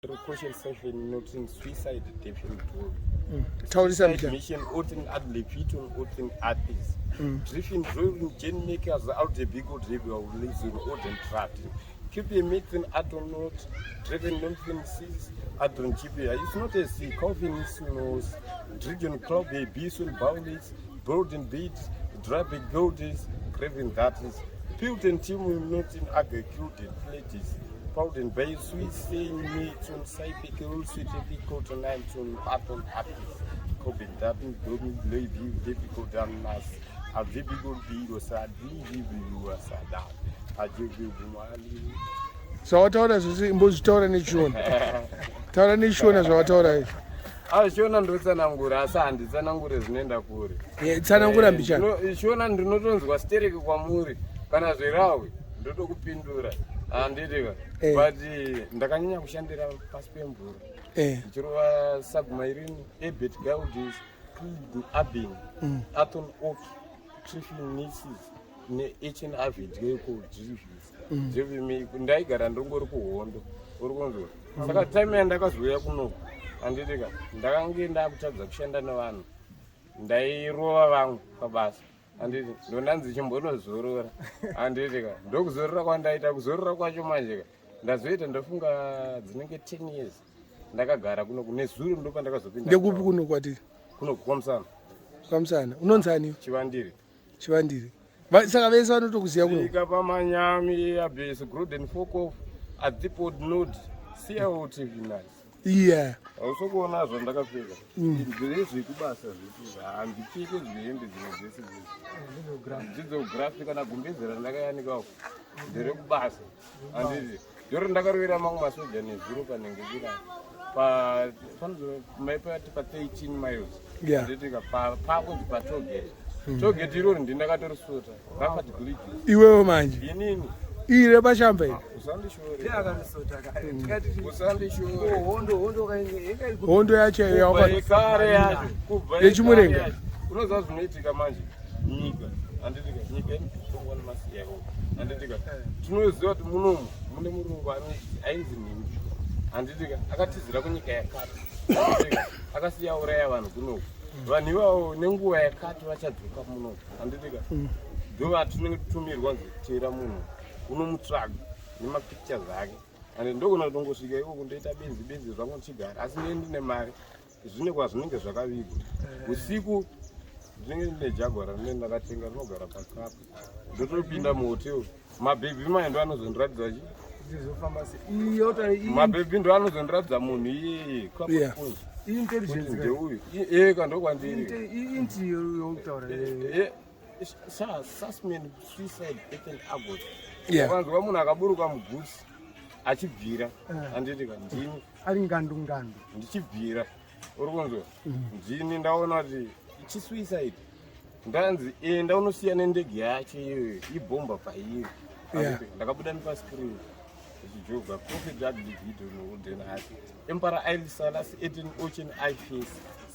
Precaution seven noting suicide defen Taurisa mbichana. Mission otin ad lepiton otin athis. Driven driven gen makers out the big old river lizin odin trapped. Keep a meeting aton not driven nothing seas adron chipia. It's not a sea coffin is knows. Driven club a bison bowlets, golden beads, drabby goldies, craving that is. Built and team not in agriculture plates. Golden Bay, sweet saying me to Saipikul, sweet pico to nine to Patton Apis, Cobin Dabin, Domin, Levy, Difficult Damas, a Vibigo Bigo Sadi, Sada, a Jibu Mali. Zvawataura zvese imbozvitaura nechiona. Taura nechiona zvawataura izvi. Ah, Shona ndotsanangura asi handitsanangure zvinoenda kure. Tsanangura mbichana. Shona ndinotonzwa stereki kwamuri kana zverawe ndotokupindura handitika but ndakanyanya kushandira pasi pemvura ndichirova submarine ebet gaudis abing athon oak trifin nices nehn avideko drivis drivimi ndaigara ndongori kuhondo uri kunzwa. Saka time yandakazouya kunoku handitika ndakange ndakutadza kushanda nevanhu, ndairova vamwe pabasa handiti, ndondanzi chimbonozorora handitika. Ndokuzorora kwandaita, kuzorora kwacho manje ka ndazoita ndofunga dzinenge 10 years ndakagara kunoku. Nezuro ndopandakazopinda. Ndekupi kuno kwatiri? Kunoku kwaMusana. KwaMusana. Unonzani? Chivandiri. Chivandiri. Saka vese vanotokuziva kuno? Svika pamanyami abase groden fokof adipod nod siyawo TV nice. Hausokuona zvandakapfeka ndezvekubasa zvese, handipfeke zvihembe dzimwe dzese dzidzography kana gumbeze randakayanikawo nderekubasa handiti, ndoro ndakarovera mamwe masoja nezuro panenge kura maipati pa 13 miles handitika pakunzi patollgate. Tollgate irori ndindakatorisota rafat bridges. Iwewe manje? Inini. Iri repashamba iri? Usandishore, usandishore. Hondo yacho Kubva yekare yacho, kubva Yechimurenga. yekare yacho. Unoziva zvinoitika manje, nyika handitika, nyika inotongwa nemasiyawo handitika. Tinoziva kuti munomu mune murungu ainzi Nhimbi handitika, akatizira kunyika yakati handitika, akasiya auraya vanhu kunoku. Vanhu ivavo nenguva yakati vachadzoka munomu handitika, ndova tinenge tumirwa nzi teera munhu unomutsvaga nemapictures ake ande ndogona kutongosvika ikoko ndoita benzi benzi zvangu ndichigara, asi ndine ndine mari zvine kwazvinenge zvakavigwa. Usiku ndinenge ndine Jaguar randinenge ndakatenga rinogara pakapu, ndotopinda muhotel, mabhebhi maye ndo anozondiratidza chi mabhebhi ndo anozondiratidza munhu iyeye kuti ndeuyu eka ndokwandiri. Susman suicide ethan agot. Ukanzwa munhu akaburuka mugusi achibvira handitika, ndini. Ari ngandu ngandu. Ndichibvira, uri kunzwa, ndini ndaona kuti chisuicide ndanzi enda unosiya nendege yacho iyoyo ibhomba pairi. Ndakabuda nepascreen ndichijoga prophet adlivido nouden asi emperor Haile Selassie eden ocean iface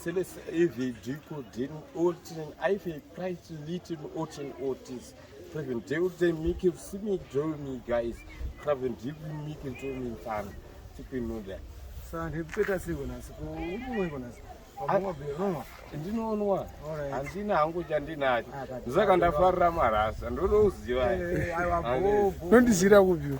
seles evediko den ocean ife Christ little ocean otis Preven deute mikil simi jomi guys Craven deep mikil jomi mfana tipinoda. Saka ndikutoita sei konasi? Uri konasi? Ndinonwa, handina hangu chandinacho, saka ndafarira marasa ndotouziva. Nondizira kupi?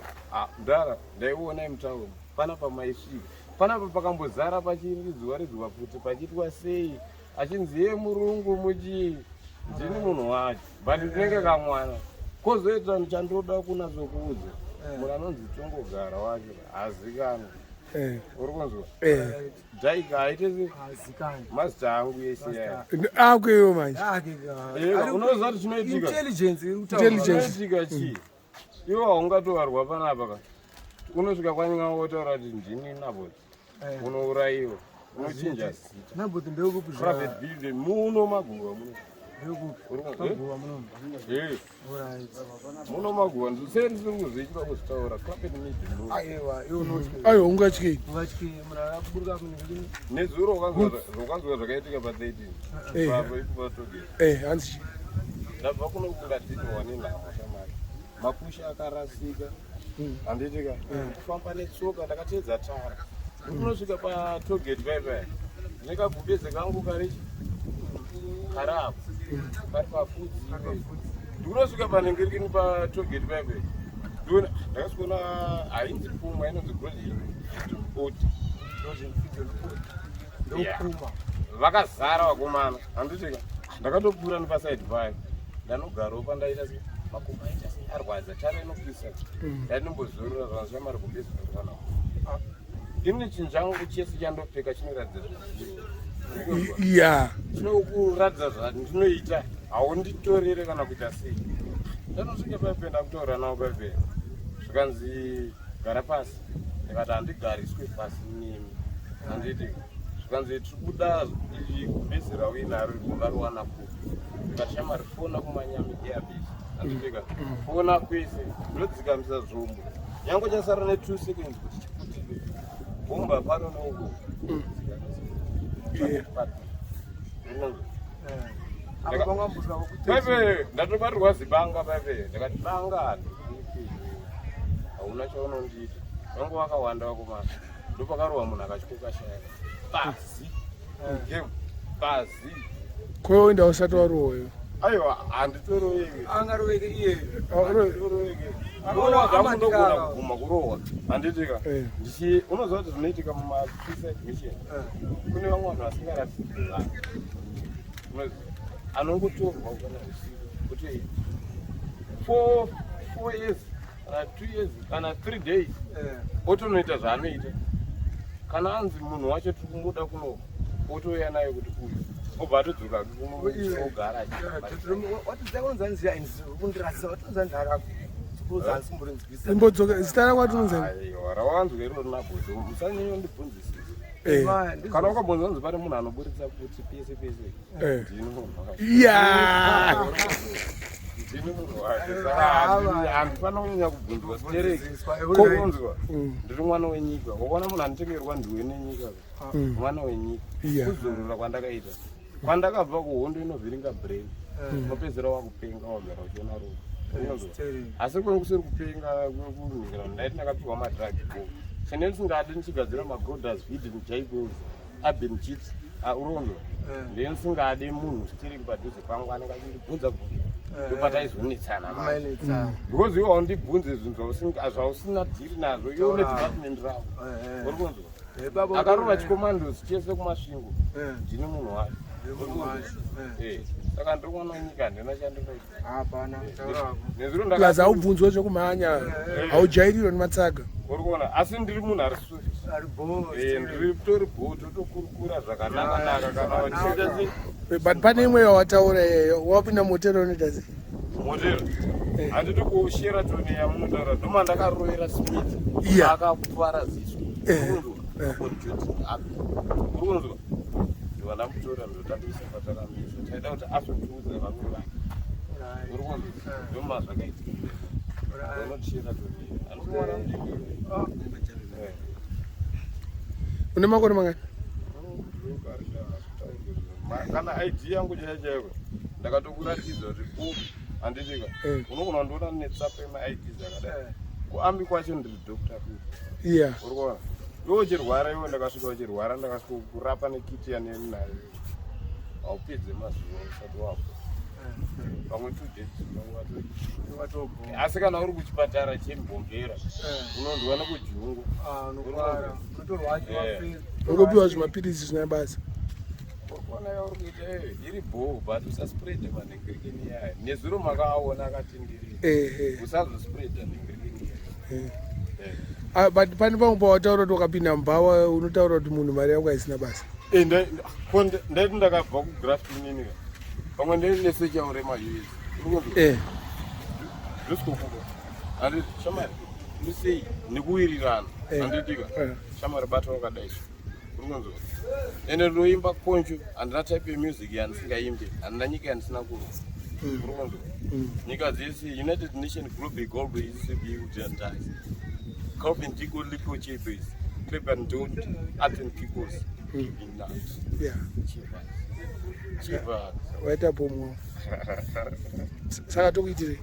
Mdara, ndaiona mutauni panapa maisvika panapa pakambozara pachiridzwa ridzwa futi pachiitwa sei, achinzi ye murungu muchii, ndini munhu wacho but ndinenge kamwana. Kozoita chandoda kunatsokuudza, munhu anonzi Tongogara wacho hazikanwa. Uri kunzwa? Dhaika aite mazita angu ese aya. Ako iwo manje. Unoziva kuti chinoitika Intelligence. Chinoitika chii? Iwo haungatovarwa panapa ka, unosvika kwanyika wotaura kuti ndini Nabot, unourayiwa, unochinja zita. Nabot ndekupi? Private building muno maguva muno. Ndekupi muno? Eh, muno maguva sei ndisiri kuzviitira kuzvitaura carpet mid. Aiwa, iwe unotyi? Aiwa, ungatyei? Ungatyi munhu akaburuka kunenge? Nezuro ukanzwa zvakaitika pa13 pato Hanzi chii? Ndabva kuno kungadhinwa nenhamo shamari, makusha akarasika handitika, kufamba netsoka ndakateedza tara. Unosvika patollgate paya paya nekagumbeze kangu kari karapo kari pafudzi. Ndiunosvika panenge rikini patollgate paya paya, ndiona ndakasvikoona hainzi Puma, inonzi Golden Oti. Ndopuma. Vakazara vakomana, handitika? Ndakatopfuura nepasaidi payo, ndanogarawo pandaita se makumbo aita se arwadza, tara inopisa, ndainombozorora zvanzva gumbezi kana ini chinhu changu chese chandopfeka chinoratidza zvinhu chinokuratidza zvandinoita. Haunditorere kana kuita sei. Ndanosvika paipe, ndakutaura navo paipe, zvikanzi gara pasi. Ndikati handigariswe pasi nemi, handiti? Zvikanzi tiri kuda iri gumbezi rauinaro ungariwana kupi? Ndikati shamari, fona kuManyami Airbase, handitika? Fona kwese, ndodzikamisa zvombo yangu, chasara ne2 seconds kuti chiputike bhomba pano neuko. Apa pangambuswa. Paipe ndatobatirwa zibanga paipe. Ndakati banga handikupi, hauna chaunondiita. Vangu vakawanda vakomana. Ndopakarohwa munhu akatyoka shaya pasi game pasi. Kweoenda usati warohweyo? Aiwa, handitoroveki. Angaroveke iye. Handitoroveki. Kurohwa zvangu ndogona kuguma kurohwa, handitika? Ndichi unoziva kuti zvinoitika mumasuicide mission, kune vamwe vanhu vasingaratidzwi vanhu. Unoziva anongotorwa kana usiku kuti 4 years kana 2 years kana 3 days, otonoita zvaanoita. Kana anzi munhu wacho tiri kumuda kuno, otouya naye kuti uyu obva atodzoka kuno ogara. Imbodzoka zita rako atinonzani? Aiwa, rawanzwa iro rinabhozo, musanyanya ndibvunzisisa. Kana ukabvunza kunzi pane munhu anoburitsa pfuti pese pese, ndini munhu wacho. Ndini munhu wacho, saka handifana kunyanya kubvunzwa stereki. Kunzwa ndiri mwana wenyika. Wakaona munhu anotengerwa ndiwe nenyika, mwana wenyika. Kuzorora kwandakaita kwandakabva kuhondo inovhiringa brain, unopedzera wakupenga, wagara uchiona ropa. Unonzwa? Asi kune kusiri kupenga kurungira, ndaiti ndakapiwa madrug go chine ndisingadi, ndichigadzira magodas hidden jaiples urban chips. Uronzwa, ndee ndisingadi munhu stereki padhuze pangu anenge achindibvunza bvunza, ndopataizonetsana manje, because iwe haundibvunze zvinhu zvausina dhiri nazvo. Iwe une department ravo, uri kunzwa? Akarova chicommandos chese kuMasvingo, ndini munhu wacho. Saka ndiri kuona nyika handina chandinoita. Hapana. Nezuro Plus haubvunzwe zvekumhanya, haujairirwa nematsaga. Uri kuona, asi ndiri munhu ari soft. Ndiri tori bho, totokurukura zvakanaka naka kana vachiita sei. But pane imwe yawataura iyeyo, wapinda motero unoita sei? Motero handiti kuSheraton yamunotaura, ndoma ndakarovera Smith. Akakuvara ziso. Uri kunzwa? Ndova ndamutora, ndotamisa patakamisa, taida kuti azotiudza vamwe vake. Uri kunzwa? Ndoma zvakaitika, unoti Sheraton handikuwana. Une makore mangani? Kana ID yangu chaiyo chaiko ndakatokuratidza kuti u handitika. Unogona kundiona netsapa yemaIDs akadai. Kuambi kwacho ndiri doctor futi. Uri kuona, iwe uchirwara, iwe ndakasvika uchirwara, ndakasvika kurapa nekiti yaneni nayo, haupedze mazuva usati wafa, pamwe 2 days unonga wato. Asi kana uri kuchipatara chembombera, unonzwa nekujungu. Ungopiwa zvimapirisi zvisina basa. Uri kuona yauri kuita iyoyo iri bho, but usaspreada manhingirikini yayo. Nezuro makaaona akatindirira. Usazospreada nhingirikini yayo. Ah, but pane pamwe pawataura kuti wakapinda mubhawa, unotaura kuti munhu mari yako haisina basa. Ndaiti ndakabva kugraft inini ka, pamwe ndainesechaure maUS. Ndosikokuka handiti shamari ndisei nekuwirirana, handitika? Shamari bata wakadai so, uri kunzwa? Ende ndinoimba koncho, handina type yemusic yandisingaimbi, handina nyika yandisina kurwa. Uri kunzwa? Nyika dzese, United Nation Global Global Isibutandise Calvin Diko Liko Chapes Cleban Don't Aten Kikos. Chivas Chivas. Waita pomwe, saka tokuitirei?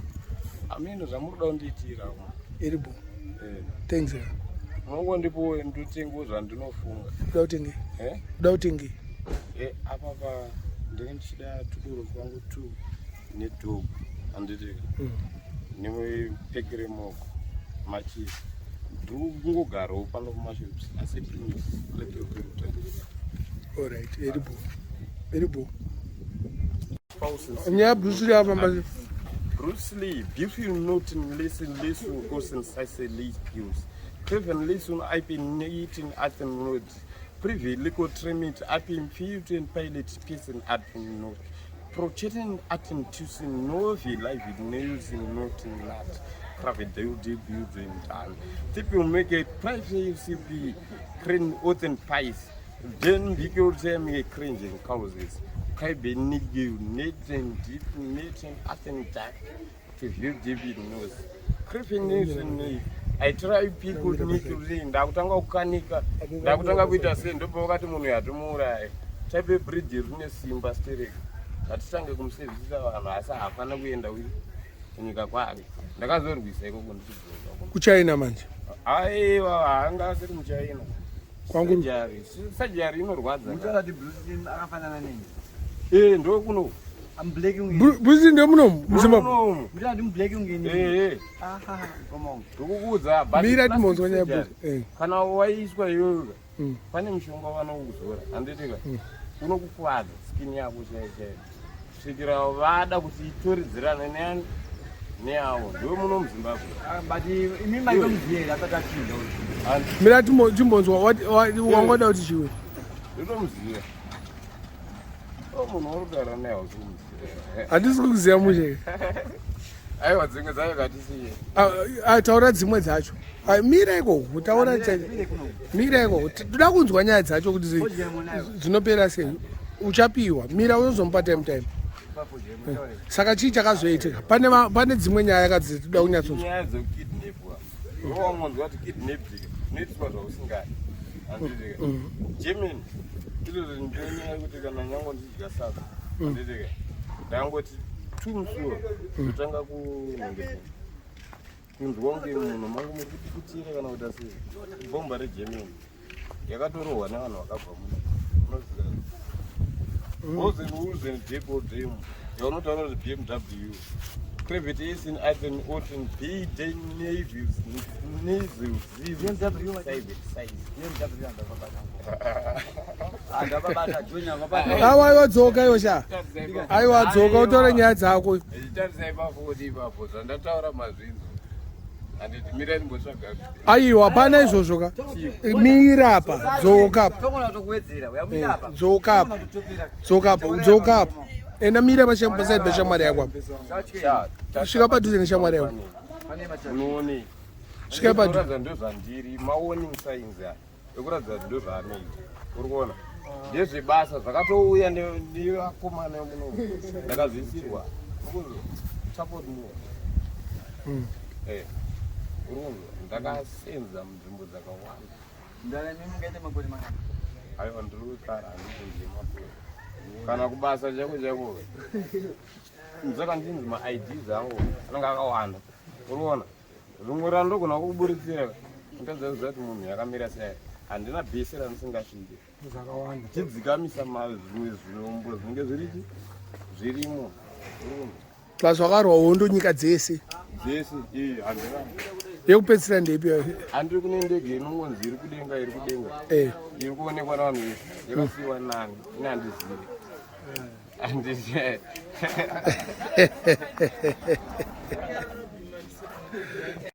Amino zvamuri kuda kundiitira. Iri bo. Thanks. Munongondipo ndotengawo zvandinofunga. Uda kutenge? Eh? Uda kutenge? Eh, apa pa ndinenge ndichida tudoro twangu tu nedog handiti nemupekere moko machisi. Ndiri kungogarawo pano kumashops asi please let me put it. All right, very bo. Very bo. Nyaya Bruce Lee afamba. Bruce Lee, beautiful note in listen, listen, goes and size pills. Craven listen, I've been eating at the road. Privy liquid trimit, I've been filled and pilot peace and at the north. Prochetin at and tusin, novi live nails in not in lat. Craven deal building done. Tip you make a private UCP, crane oath and pies. Then we go to me cringing causes. Kaibe niggu, Nathan, deep, Nathan, at and dark. To view David knows. Creeping news in me. I try people need ndakutanga kukanika ndakutanga kuita sei ndobva vakati munhu yatomuuraya type bridge rine simba sterek ngatitange kumusevhisa vanhu asi hapana kuenda kunyika kwake ndakazorwisa ikoko ndichidzoka Kuchina manje. Aiwa, haanga asiri muchina. Kwangu Sajari inorwadza. Muchakati Bruce Lee akafanana neni. Eh, ndokuno. I'm black unge. Bruce Lee ndemunomu muZimbabwe. Munomu. Muchakati black unge nini. Eh, Aha, come on. ndikukuudza but Mira plastic timonzwa nyaya surgery, Bruce. Eh. kana waiswa iyoyo pane mushonga vanouzora handitika unokukuvadza skin yako chaiyo chaiyo kusvikira vada kuti itoridzirane neani neavo ndo muno muZimbabwe. Ah, but imi maitomuziva asati achinja uyu. Mira timbonzwa wangoda kuti chiwe. Ndotomuziva o munhu uri kutaura naye hausi kumuziva. Handisi kukuziva mushe. Aiwa, dzimwe dzacho ngatisiye. Ah, ah, taura dzimwe dzacho. Ah, mira ikoko, taura. Mire kuno. Mira ikoko, toda kunzwa nyaya dzacho kuti Fodya munayo. dzinopera sei. Uchapiwa, mira, unozomupa time time. Pa fodya mutaure. Saka chii chakazoitika? Pane dzimwe nyaya kadzi toda kunyatsonzwa. Nyaya dzekukidnapwa, ndowangonzwa kuti kidnapped unoitiswa zvausingadi handitika Germany izvozvo ndonyaya yekuti kana nyango ndichidya sadza handitika ndangoti tumusuwo ndotanga kunzwa kunge munhu mangu muri kudikutira kana kuti asi bhomba reGermany yakatorohwa nevanhu vakabva muno unoziva Rosen Usen Depo Dam yaunotaura kuti BMW Cravity is in Aden Oten B D Navies Nasal BMW Private size. BMW andapabata. Andapabata Junior andapabata. Awa, aiwa, dzoka iwe sha. Aiwa, dzoka utore nyaya dzako. Tarisai pafoni ipapo zvandataura mazvinzo handiti mirai ndimbotsvaga. Aiwa, hapana izvozvo ka. Mira apa, dzoka apa. Togona kutokuwedzera. Uyamira apa. Dzoka apa. Dzoka apa, dzoka apa. Enda, mira paside peshamwari yako apa. Svika padhuze neshamwari yako. Unoonei? Svika padhuze. Kuratidza ndo zvandiri mawarning signs aya ekuratidza kuti ndo zvaanoita uri kuona ndezvebasa zvakatouya nevakomana muno ndakazvisirwa support more. Eh, uri kunzwa ndakasenza munzvimbo dzakawanda. Ndara mungaite makore mangani? Aiwa, ndiri kukara handibvunze makore kana kubasa chako chako saka ndinzi maIDs angu anenge akawanda uri kuona rimwe randogona kuburitsira ndadza kuziva kuti munhu yakamira sei handina bhesi randisingasvike Zvakawanda. Chidzikamisa zvimwe zvinombo zvinenge zvirichi zvirimo. Plus wakarwa hondo nyika dzese. Dzese handina. Yekupedzisira ndeipi? Handiri kune ndege inongonzi iri kudenga iri kudenga iri kuonekwa navanhu vese yakasiyiwa nani ine handizivi handizivi.